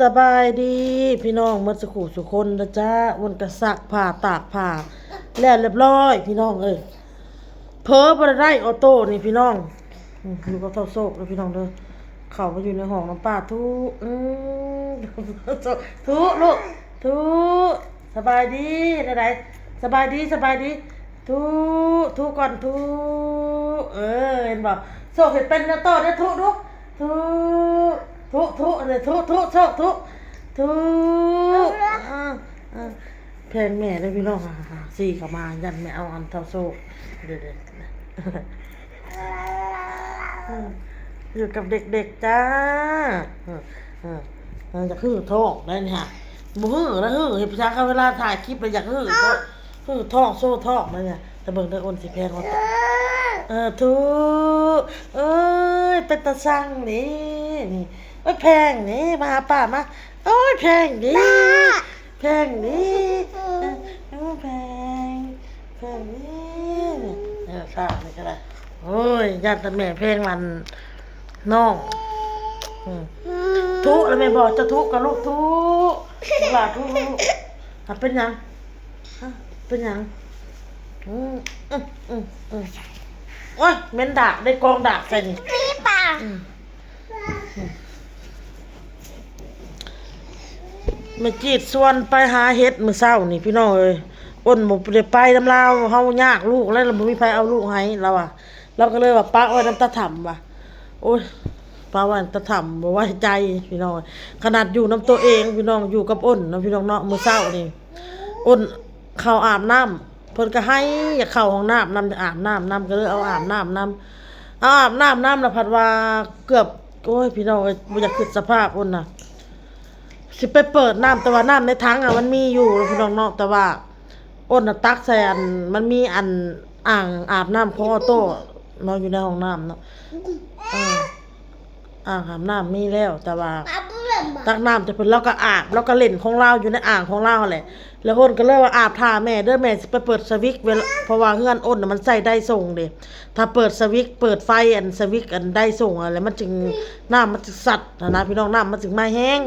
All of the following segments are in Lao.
ສະບາຍດີພີ່ນ້ອງໝົດສູ່ຜູ້ສູ່ຄົນນະຈ້າ. ອ້ນກະຊັກຜ້າຕາກຜ້າແລ້ວລຽບລ້ອຍພີ່ນ້ອງເອີຍ. ເຜີບໍ່ໄດ້ໄດ້ອໍໂຕ້ນີ້ພີ່ນ້ອງ. ອືມ ຢູ່ກັບທ້າວໂຊກເດີພີ່ນ້ອງເດີ. ເຂົ້າມາຢູ່ໃນຫ້ອງນຳປ້າທຸ ອືມ ທຸລູກ ທຸ. ສະບາຍດີ ແນວໃດ? ສະບາຍດີ ສະບາຍດີ. ທຸ ທຸກ່ອນ ທຸ. ເອີ ເຫັນບໍ່? ໂຊກເຮັດເປັນແລ້ວຕໍ່ເດີ ທຸດູ. ທຸ ທຸ ທຸ ເອີ ທຸ ທຸ ໂຊກ ທຸ ທຸ. ເອີ ເອີ ແພງແມ່ເດີພີ່ນ້ອງ. ຊີ້ເຂົ້າມາ ຢ້ານແມ່ເອົາອັນທ້າວໂຊກ. ເດີ ເດີ ຢູ່ກັບເດັກໆ ຈ້າ. ເອີ ເອີ ຢາກຮື້ທ້ອງໄດ໋ນີ້ຫະ. ບໍ່ຮື້ລະ ຮື້ເຮັດຫຍັງ ເວລາຖ່າຍຄລິບລະຢາກຮື້ທ້ອງ. ເອີ ທ້ອງ ໂຊທ້ອງມານີ້. ແຕ່ເບິ່ງເດີ ອ້ນຊິແພງວ່າ ເອີ ທຸ ເອີຍ ເປັນຕາຊັງນີ້ ນີ້. ໂອ້ຍ ແພງນີ້ ມາຫາປ້າມາ. ໂອ້ຍ ແພງນີ້ ແພງນີ້ ເອີ ແພງ ແພງນີ້. ເອີ ຂ້າງນີ້ກໍໄດ້. ໂອ້ຍ ຢ້ານແຕ່ແມ່ແພງອັນນ້ອງ. ອືມ ທຸລະແມ່ນບໍ່? ເຈົ້າທຸກະລູກ ທຸ ຫຼານທຸລູກ. ຫາ ເປັນຫຍັງ? ຫາ ເປັນຫຍັງ? ອືມ ອືມ ອືມ ອືມ. ໂອ້ຍ ເໝັນດາກ ໄດ້ກອງດາກໃສ່ນີ້. ອືມ ແມ່ຈີດຊວນໄປຫາເຫັດມື້ເຊົ້ານີ້ພີ່ນ້ອງເອີຍ. ອ້ນບໍ່ໄດ້ໄປນຳລາວ ເຮົາຍາກລູກແລ້ວ ບໍ່ມີໃຜເອົາລູກໃຫ້ລາວວ່າ. ລາວກໍເລີຍວ່າປະໄວ້ນຳຕາຖໍ້າວ່າ. ໂອ້ຍ ປະໄວ້ນຳຕາຖໍ້າ ບໍ່ໄວ້ໃຈພີ່ນ້ອງ. ຂະໜາດຢູ່ນຳໂຕເອງພີ່ນ້ອງ ຢູ່ກັບອ້ນນະພີ່ນ້ອງເນາະ. ມື້ເຊົ້ານີ້ອ້ນເຂົ້າອາບນ້ຳ ເພິ່ນກໍໄຫ້ຢາກເຂົ້າຫ້ອງນ້ຳນຳ ຢາກອາບນ້ຳນຳ ກໍເລີຍເອົາອາບນ້ຳນຳ. ເອົາອາບນ້ຳນຳລະພັດວ່າເກືອບ ໂອ້ຍ ພີ່ນ້ອງເອີຍ ບໍ່ຢາກຄິດສະພາບອ້ນນະ. ຊິໄປເປີດນ້ຳ ແຕ່ວ່ານ້ຳໃນຖັງອະມັນມີຢູ່ພີ່ນ້ອງເນາະ. ແຕ່ວ່າອ້ນນະຕັກໃສ່ອັນ ມັນມີອັນອ່າງອາບນ້ຳຂອງອໍໂຕ້ເນາະ ຢູ່ໃນຫ້ອງນ້ຳເນາະ. ເອີ ອ່າງອາບນ້ຳມີແລ້ວ ແຕ່ວ່າຕັກນ້ຳໃຫ້ເພິ່ນ ລາວກໍອາບ ລາວກໍຫຼິ້ນຂອງລາວຢູ່ໃນອ່າງຂອງລາວຫັ້ນແຫຼະ. ແລ້ວອ້ນກໍເລີຍວ່າ ອາບຖ້າແມ່ເດີ ແມ່ຊິໄປເປີດສະວິດ ເວລາ ເພາະວ່າເຮືອນອ້ນນະມັນໃຊ້ໄດສົ່ງເດ້. ຖ້າເປີດສະວິດ ເປີດໄຟອັນສະວິດອັນໄດສົ່ງຫັ້ນແຫຼະ ມັນຈຶ່ງ ນ້ຳມັນຈຶ່ງຊັດຫັ້ນນະພີ່ນ້ອງ ນ້ຳມັນຈຶ່ງມາແຮງ.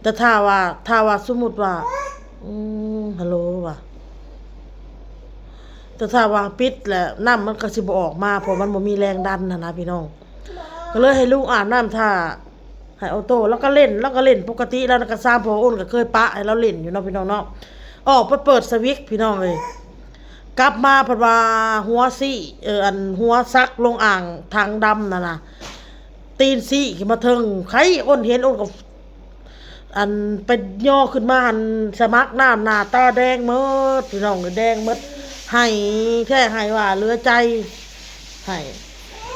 ແຕ່ຖ້າວ່າ ຖ້າວ່າສົມມຸດວ່າ ອືມ ຮັລໂຫຼວ່າ ແຕ່ຖ້າວ່າປິດແລ້ວ ນ້ຳມັນກໍຊິບໍ່ອອກມາ ເພາະມັນບໍ່ມີແຮງດັນຫັ້ນນະພີ່ນ້ອງ. ກໍເລີຍໃຫ້ລູກອາບນ້ຳຖ້າ ໃຫ້ອໍໂຕ້ ລາວກໍຫຼິ້ນ ລາວກໍຫຼິ້ນປົກກະຕິລາວນະ ກະຊາມ ເພາະວ່າອ້ນກໍເຄີຍປະໃຫ້ລາວຫຼິ້ນຢູ່ເນາະພີ່ນ້ອງເນາະ. ອອກໄປເປີດສະວິດພີ່ນ້ອງເອີຍ ກັບມາພັດວ່າຫົວຊີ້ ເອີ ອັນຫົວສັກລົງອ່າງຖັງດຳນັ້ນນະ ຕີນຊີ້ຂຶ້ນມາເທິງ. ໃຜອ້ນເຫັນ ອ້ນກໍ ອັນໄປຍໍຂຶ້ນມາຫັ້ນ ສະໝັກນ້ຳ ໜ້າຕາແດງໝົດພີ່ນ້ອງ ແດງໝົດ. ໄຫ້ແທ້ໄຫ້ວ່າເຫຼືອໃຈ ໄຫ້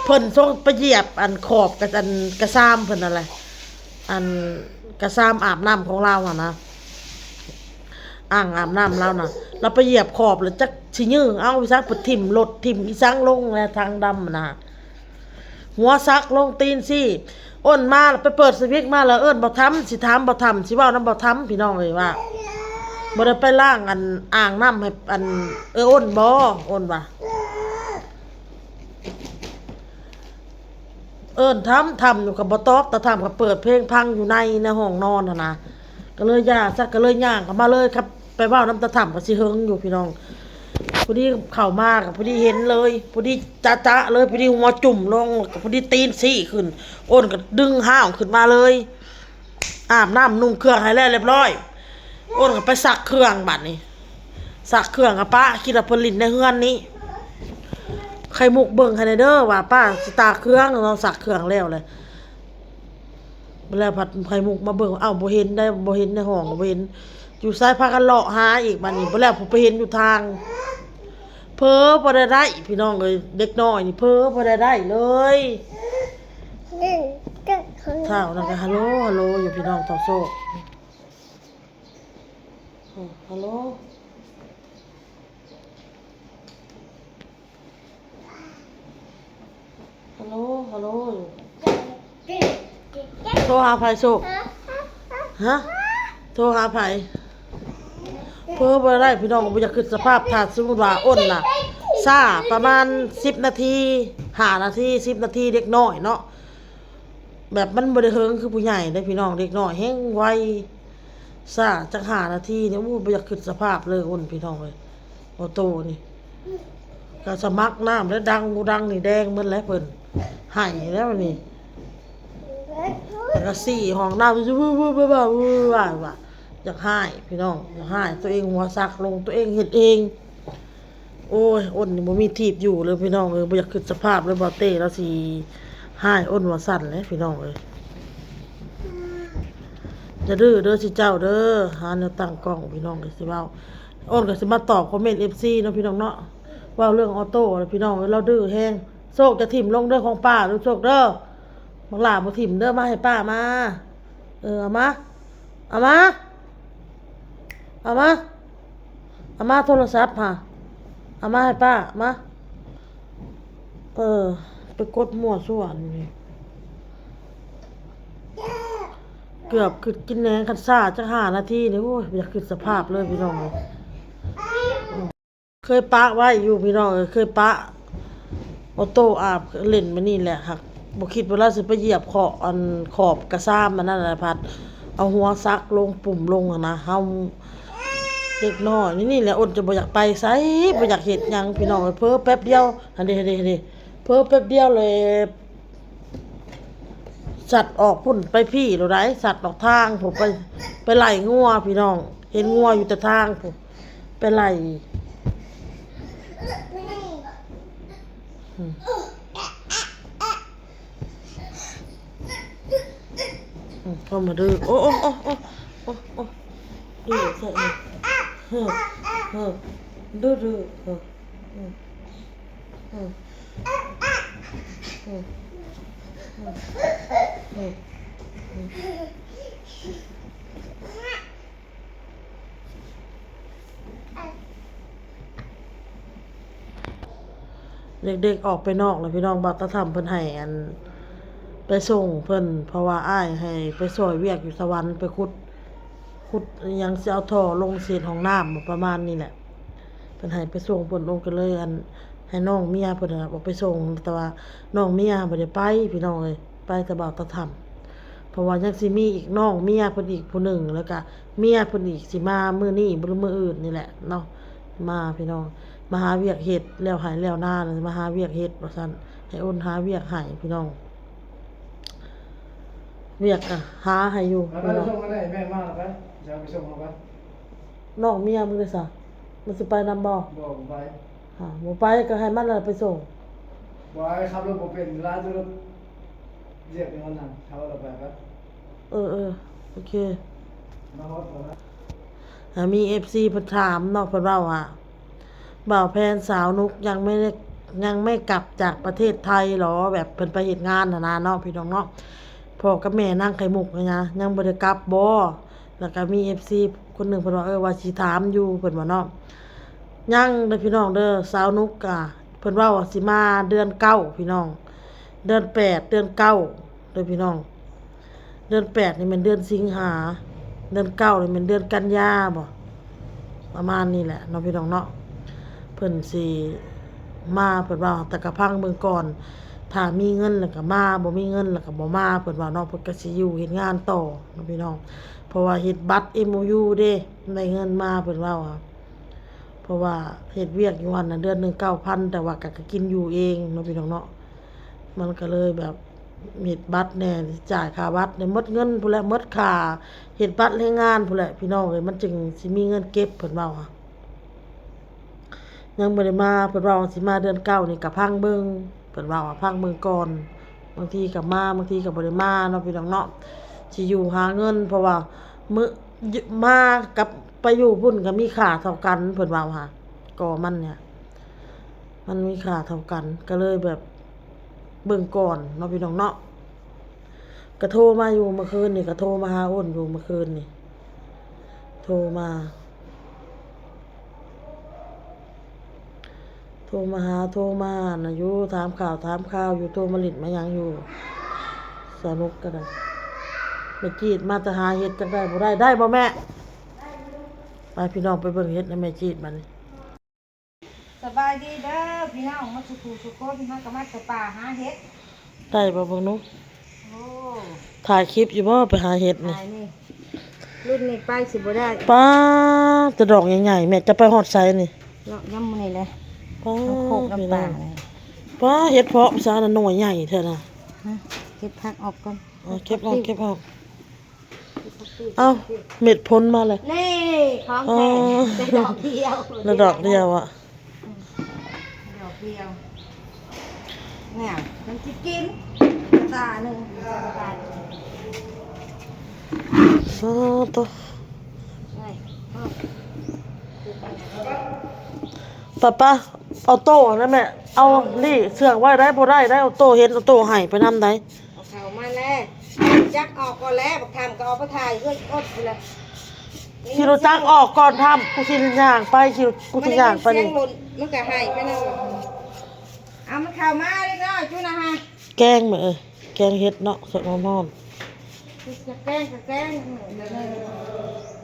ເພິ່ນຊົງໄປຢຽບອັນຂອບກະ ອັນກະຊາມເພິ່ນຫັ້ນແຫຼະ ອັນກະຊາມອາບນ້ຳຂອງລາວຫັ້ນນະ ອ່າງອາບນ້ຳລາວນະ. ລາວໄປຢຽບຂອບແລ້ວຈັກຊິຍື່ເອົາອີ່ສັງ ເພິ່ນຖິ້ມລົດຖິ້ມອີ່ສັງລົງແລ້ວ ຖັງດຳນະ. ຫົວສັກລົງຕີນຊີ້ ອ້ນມາແລ້ວໄປເປີດສະວິດມາແລ້ວເອີ້ນບໍ່ທຳ ຊິຖາມບໍ່ທຳ ຊິເວົ້ານຳບໍ່ທຳ ພີ່ນ້ອງເອີຍວ່າ ບໍ່ໄດ້ໄປລ້າງອັນອ່າງນ້ຳໃຫ້ອັນເອື້ອຍອ້ນບໍ່ ອ້ນວ່າ ເອີ້ນທຳ ທຳຢູ່ກໍບໍ່ຕອບ ຕາທຳກໍເປີດເພງພັງຢູ່ໃນ ໃນຫ້ອງນອນຫັ້ນນະ. ກໍເລີຍຢ່າຊະ ກໍເລີຍຍ່າງເຂົ້າມາເລີຍ ຄັນໄປເວົ້ານຳຕາຖໍ້າກໍຊິເຫິງຢູ່ພີ່ນ້ອງ. ພໍດີເຂົ້າມາກໍພໍດີເຫັນເລີຍ ພໍດີຈະໆເລີຍ ພໍດີຫົວຈຸ້ມລົງ ກໍພໍດີຕີນຊີ້ຂຶ້ນ ອ້ນກໍດຶງຫ້າວຂຶ້ນມາເລີຍ. ອາບນ້ຳນຸ່ງເຄື່ອງໃຫ້ແລ້ວລຽບລ້ອຍ ອ້ນກໍໄປຊັກເຄື່ອງບາດນີ້ ຊັກເຄື່ອງກໍປະ ຄິດວ່າເພິ່ນຫຼິ້ນໃນເຮືອນນີ້. ໄຂ່ມຸກເບິ່ງໃຫ້ແດ່ເດີວ່າປ້າຊິຕາກເຄື່ອງເນາະ ຊັກເຄື່ອງແລ້ວແຫຼະ. ແລ້ວພັດໄຂ່ມຸກມາເບິ່ງ ເອົ້າ ບໍ່ເຫັນໄດ໋ ບໍ່ເຫັນໃນຫ້ອງ ບໍ່ເຫັນຢູ່ໃສ ພາກັນເລາະຫາອີກບາດນີ້. ບໍ່ແລ້ວໄປເຫັນຢູ່ທາງ ເຜີບໍ່ໄດ້ໄດ້ ພີ່ນ້ອງເອີຍ ເດັກນ້ອຍນີ້ເຜີບໍ່ໄດ້ໄດ້ເລີຍ. ທ້າວນັ້ນກໍຮັລໂຫຼ ຮັລໂຫຼຢູ່ ພີ່ນ້ອງ ທ້າວໂຊກ ອືມ ຮັລໂຫຼ ຮັລໂຫຼ ຮັລໂຫຼ ໂທຫາໃຜໂຊກ? ຮະ? ໂທຫາໃຜ? ເຜີບໍ່ໄດ້ ພີ່ນ້ອງ ບໍ່ຢາກຄິດສະພາບ ຖ້າສົມມຸດວ່າອ້ນນະ ຊ້າປະມານສິບນາທີ ຫ້ານາທີ ສິບນາທີ ເດັກນ້ອຍເນາະ. ແບບມັນບໍ່ໄດ້ເຫິງຄືຜູ້ໃຫຍ່ເດ້ພີ່ນ້ອງ ເດັກນ້ອຍແຮງໄວ ຊ້າຈັກຫ້ານາທີນີ້ ໂອ້ຍ ບໍ່ຢາກຄິດສະພາບເລີຍ ໂອ້ນ ພີ່ນ້ອງເອີຍ ໂອໂຕ້ນີ້ ກໍສະໝັກນ້ຳແລ້ວ ດັງບໍ່ດັງນີ້ແດງໝົດແລ້ວເພິ່ນ ໄຫ້ແລ້ວນີ້ ແລ້ວກໍສີຫ້ອງນ້ຳ ວື ວື ວື ວື ວື ຢາກຮ້າຍພີ່ນ້ອງ ຢາກຮ້າຍ ຕົວເອງຫົວສັກລົງ ຕົວເອງເຮັດເອງ. ໂອ້ຍ ໂອນນີ້ບໍ່ມີທີ່ຢູ່ເລີຍພີ່ນ້ອງເອີຍ ບໍ່ຢາກຄິດສະພາບເລີຍ ບ່າວເຕ້ລາວຊິຮ້າຍໂອນວ່າຊັ້ນແຫຼະພີ່ນ້ອງເອີຍ. ຢ່າດື້ເດີຊິເຈົ້າເດີ ຫາແນວຕັ້ງກ້ອງພີ່ນ້ອງເອີຍ ຊິເວົ້າ ໂອນກໍຊິມາຕອບຄອມເມັນເອັຟຊີເນາະພີ່ນ້ອງເນາະ ເວົ້າເລື່ອງອອໂຕ້ແຫຼະພີ່ນ້ອງເອີຍ ລາວດື້ແຮງ. ໂຊກ ຈະຖິ້ມລົງເດີຂອງປ້າເດີ ໂຊກເດີ ບັກຫຼ້າບໍ່ຖິ້ມເດີ ມາໃຫ້ປ້າມາ ເອີ ເອົາມາ ເອົາມາ ເອົາມາ ເອົາມາໂທລະສັບຫາ ເອົາມາໃຫ້ປ້າ ມາ ເອີ ໄປກົດມົ້ວຊົ່ວນີ້ ເກືອບຄິດກິນແນງ ຄັນຊ້າຈັກຫ້ານາທີນີ້ ໂອ້ຍ ບໍ່ຢາກຄິດສະພາບເລີຍພີ່ນ້ອງເອີຍ. ເຄີຍປະໄວ້ຢູ່ພີ່ນ້ອງເອີຍ ເຄີຍປະ ໂອໂຕ້ອາບເຫຼັ້ນມານີ້ແຫຼະ ຫາກບໍ່ຄິດວ່າລາວຊິໄປຢຽບເຄາະອັນຂອບກະຊາມອັນນັ້ນລະ ພັດເອົາຫົວສັກລົງ ປຸ້ມລົງຫັ້ນນະ ເຮົາເດັກນ້ອຍນີ້ ນີ້ແຫຼະ ອົນຈະບໍ່ຢາກໄປໃສ ບໍ່ຢາກເຮັດຫຍັງພີ່ນ້ອງເອີຍ ເຜີແປັບດຽວ ຫັ້ນເດ ຫັ້ນເດ ຫັ້ນເດ ເຜີແປັບດຽວເລີຍ ສັດອອກພຸ້ນໄປພີ້ໂລດໃດ ສັດອອກທາງພຸ້ນ ໄປ ໄປໄລ່ງົວພີ່ນ້ອງ ເຫັນງົວຢູ່ແຕ່ທາງພຸ້ນ ໄປໄລ່ ອືມ ອືມ ເຂົ້າມາເດີ ໂອ້ ໂອ້ ໂອ້ ດື້ໃສ່ ເຮີ ເຮີ ດື້ ດື້ ເຮີ ອືມ ເດັກໆອອກໄປນອກແລ້ວພີ່ນ້ອງ ບ່າວຕາທຳເພິ່ນໃຫ້ອັນ ໄປສົ່ງເພິ່ນ ເພາະວ່າອ້າຍໃຫ້ໄປຊ່ອຍວຽກຢູ່ສະຫວັນ ໄປຂຸດ ຂຸດອີ່ຫຍັງ ຊິເອົາທໍ່ລົງເສດຫ້ອງນ້ຳ ປະມານນີ້ແຫຼະ ເພິ່ນໃຫ້ໄປສົ່ງເພິ່ນ ໂອນກໍເລີຍອັນ ໃຫ້ນ້ອງເມຍເພິ່ນນະອອກໄປສົ່ງ ແຕ່ວ່ານ້ອງເມຍບໍ່ໄດ້ໄປພີ່ນ້ອງເອີຍ ໄປແຕ່ບ່າວຕາທຳ ເພາະວ່າຍັງຊິມີອີກນ້ອງເມຍເພິ່ນອີກຜູ້ໜຶ່ງ ແລ້ວກະເມຍເພິ່ນອີກ ຊິມາມື້ນີ້ບໍ່ ຫຼືມື້ອື່ນນີ້ແຫຼະເນາະ ມາພີ່ນ້ອງ ມາຫາວຽກເຮັດ ແລ້ວໄຮ່ແລ້ວນາ ມາຫາວຽກເຮັດວ່າຊັ້ນ ໃຫ້ໂອນຫາວຽກໃຫ້ພີ່ນ້ອງ. ວຽກກະຫາໃຫ້ຢູ່ ໄປ ໄປສົ່ງກັນໄດ້ ແມ່ມາແລ້ວໄປ ຈະເອົາໄປສົ່ງເອົາໄປ ນ້ອງເມຍມຶງເດ້ຊະ ມັນຊິໄປນຳບໍ່? ບໍ່ ບໍ່ໄປ ຫາ ບໍ່ໄປກໍໃຫ້ມັນລະໄປສົ່ງ ບໍ່ ຂັບລົດບໍ່ເປັນ ລາຈະລົດວຽກຢູ່ຫັ້ນນະ ເຂົາລະໄປ ໄປ ເອີ ເອີ ໂອເຄ ມາຮອດແລ້ວນະ ອ່າ ມີເອັຟຊີເພິ່ນຖາມເນາະ ເພິ່ນເວົ້າວ່າ ບ່າວແພນ ສາວນຸກ ຍັງไม่ได้ ยังไม่กลับจากประเทศไทยเหรอ แบบเพิ่นไปเฮ็ดงานหั้นนะเนาะ พี่น้องเนาะ พ่อกับแม่นางไข่มุกหั้นนะ ยังบ่ได้กลับบ่ แล้วก็มีเอฟซีคนหนึ่งเพิ่นว่า เออ ว่าสิถามอยู่ เพิ่นว่าเนาะ ยังเด้อพี่น้องเด้อ สาวนุกอะ เพิ่นเว้าว่าสิมาเดือนเก้า พี่น้อง เดือนแปด เดือนเก้า เด้อพี่น้อง เดือนแปดนี่แม่นเดือนสิงหา เดือนเก้านี่แม่นเดือนกันยาบ่ ประมาณนี้แหละเนาะพี่น้องเนาะ เพิ่นสิมา เพิ่นว่า แต่ก็ฟังเบิ่งก่อน ถ้ามีเงินแล้วก็มา บ่มีเงินแล้วก็บ่มา เพิ่นว่าเนาะ เพิ่นก็สิอยู่เฮ็ดงานต่อเนาะพี่น้อง เพราะว่าเฮ็ดบัตร เอ็มโอยู เด้ ได้เงินมา เพิ่นเว้า เพราะว่าเฮ็ดเวียกอยู่หั่นน่ะ เดือนหนึ่งเก้าพัน แต่ว่าก็ ก็กินอยู่เองเนาะพี่น้องเนาะ มันก็เลยแบบ เฮ็ดบัตรแหน่ จ่ายค่าบัตรแหน่ หมดเงินพู้นแหละ หมดค่าเฮ็ดบัตรแรงงานพู้นแหละ พี่น้องเอ้ย มันจึงสิมีเงินเก็บ เพิ่นเว้า ยังบ่ได้มา เพิ่นเว้าสิมาเดือนเก้านี่ ก็ฟังเบิ่ง เพิ่นเว้าว่าฟังเบิ่งก่อน บางทีก็มา บางทีก็บ่ได้มาเนาะพี่น้องเนาะ สิอยู่หาเงิน เพราะว่ามื้อ มากับไปอยู่พุ้นก็มีค่าเท่ากัน เพิ่นเว้าหา ก็มันเนี่ย มันมีค่าเท่ากัน ก็เลยแบบเบิ่งก่อนเนาะพี่น้องเนาะ ก็โทรมาอยู่เมื่อคืนนี่ ก็โทรมาหาอ้นอยู่เมื่อคืนนี่ โทรมา โทรมาหา โทรมานะอยู่ ถามข่าว ถามข่าวอยู่ โทรมาหลิ้นมาหยังอยู่ สนุกก็ได้ แม่จีดมาแต่หาเห็ดจักได้บ่ได้ ได้บ่แม่ ไปพี่น้องไปเบิ่งเห็ดนำแม่จีดบัดนี้ สบายดีเด้อพี่น้อง มาสู่ผู้สู่คน เฮาก็มาแต่ป่าหาเห็ด ได้บ่เบิ่งหนู โอ้ ຖ່າຍຄລິບຢູ່ບໍ່ ໄປຫາເຫັດນີ້? ຕາຍນີ້ ລຸ້ນນີ້ໄປຊິບໍ່ໄດ້. ປ້າ ແຕ່ດອກໃຫຍ່ໆ ແມ່ຈະໄປຮອດໃສນີ້? ເລາະນຳມື້ນີ້ແຫຼະ ປ້າ ນ້ຳໂຄກນ້ຳປາ. ພີ່ນ້ອງ ນີ້ ປ້າ ເຫັດເຜາະສານະ ໜ່ວຍໃຫຍ່ແທ້ນະ. ຮະ ເກັບຜັກອອກກ່ອນ. ເອີ ເກັບອອກ ເກັບອອກ. ເອົາ ເມັດຜົນມາແລ້ວ. ນີ້ ຂອງແທ້ ອໍ ແຕ່ດອກດຽວ ແຕ່ດອກດຽວອະ. ອືມ ດອກດຽວ ແນວມັນຊິກິນ ຕາໜຶ່ງ ສາທຸ. ໄປ ໄປ ເອົາໂຕ້ນັ້ນແມ່ ເອົາ ເອົາ ນີ້ເຊື່ອງໄວ້ໄດ້ ບໍ່ໄດ້ໄດ໋ ເອົາໂຕ້ເຫັນ ເອົາໂຕ້ໃຫ້ໄປນຳໄດ໋. ເອົາເຂົ້າມາແລ້ວ ຈັກອອກກ່ອນແລ້ວ ບັກທຳກໍອອກໄປຖ່າຍເຮືອນອົດພຸ້ນລະ. ຂີ່ລົດຈັກອອກກ່ອນທຳ ກູຊິຍ່າງໄປ ຂີ່ ກູຊິຍ່າງໄປນີ້ ມັນກໍໄຫ້ໄປນຳ. ເອົາມັນເຂົ້າມາເດັກນ້ອຍຈຸນະຮະ. ແກງແມ່ເອີຍ ແກງເຫັດເນາະ ສົດຮ້ອນໆ. ຈະແກງກໍແກງ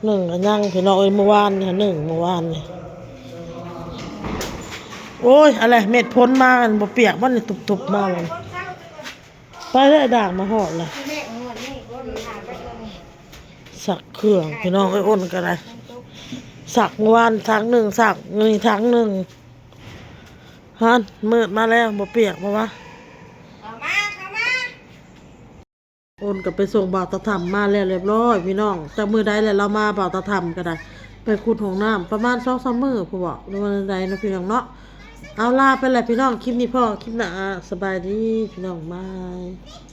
ໜຶ້ງກໍຍັງພີ່ນ້ອງເອີຍ ມື້ວານນີ້ໜຶ້ງ ມື້ວານນີ້. ໂອ້ຍ ອັນແຫຼະ ເມັດຜົນມາ ອັນບໍ່ປຽກບໍ່ນີ້ ຕຸບໆມາແລ້ວ. ໄປເດີ ດ່າງມາຮອດລະ. ສັກເຄື່ອງພີ່ນ້ອງເອີຍ ອົນກໍໄດ້ ສັກມື້ວານຖັງໜຶ່ງ ສັກມື້ນີ້ຖັງໜຶ່ງ. ຫັ້ນ ມືດມາແລ້ວ ບໍ່ປຽກບໍ່ວະ? ເຂົ້າມາ ເຂົ້າມາ. ໂອນກໍໄປສົ່ງບ່າວຕາທຳມາແລ້ວລຽບຮ້ອຍພີ່ນ້ອງ. ຈັກມື້ໃດແຫຼະລາວມາ ບ່າວຕາທຳກໍໄດ້ ໄປຂຸດຫ້ອງນ້ຳປະມານສອງສາມມື້ພຸ້ນເບາະ ຫຼືວ່າໃດເນາະພີ່ນ້ອງເນາະ. ເອົາ ລາໄປແຫຼະພີ່ນ້ອງ ຄລິບນີ້ພໍ້ ຄລິບໜ້າ ສະບາຍດີພີ່ນ້ອງ ບາຍ.